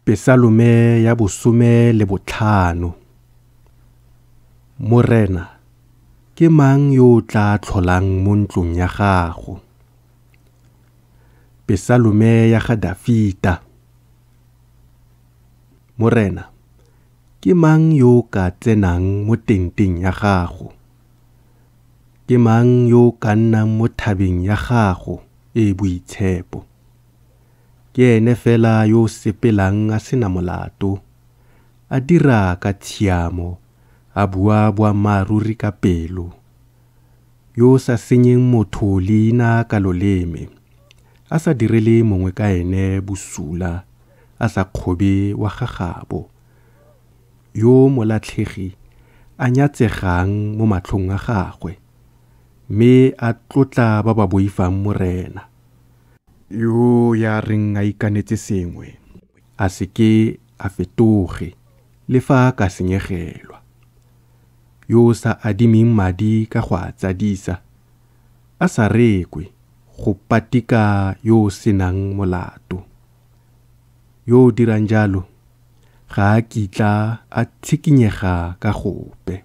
Pesalome ya bosome le botlhano. Morena, ke mang yo o tla tlholang mo ntlong ya gago? Pesalome ya ga Dafita. Morena, ke mang yo o ka tsenang mo tenteng ya gago? Ke mang yo o ka nnang mo thabeng ya gago e e boitshepo? Ke ene fela yo o sepelang a se na molato, a dira ka tshiamo, a bua boammaaruri ka pelo, yo o sa senyeng motho leina ka loleme, a sa direle mongwe ka ene bosula, a sa kgobe wa ga gabo, yo molatlhegi a nyatsegang mo matlhong a gagwe, mme a tlotla ba ba boifang Morena. Yo ya reng a ikanetse sengwe, a se ke a fetoge, le fa a ka senyegelwa. Yo o sa adimeng madi ka go a tsadisa, a sa rekwe go patika yo o se nang molato. Yo o dirang jalo ga a kitla a tshikinyega ka gope.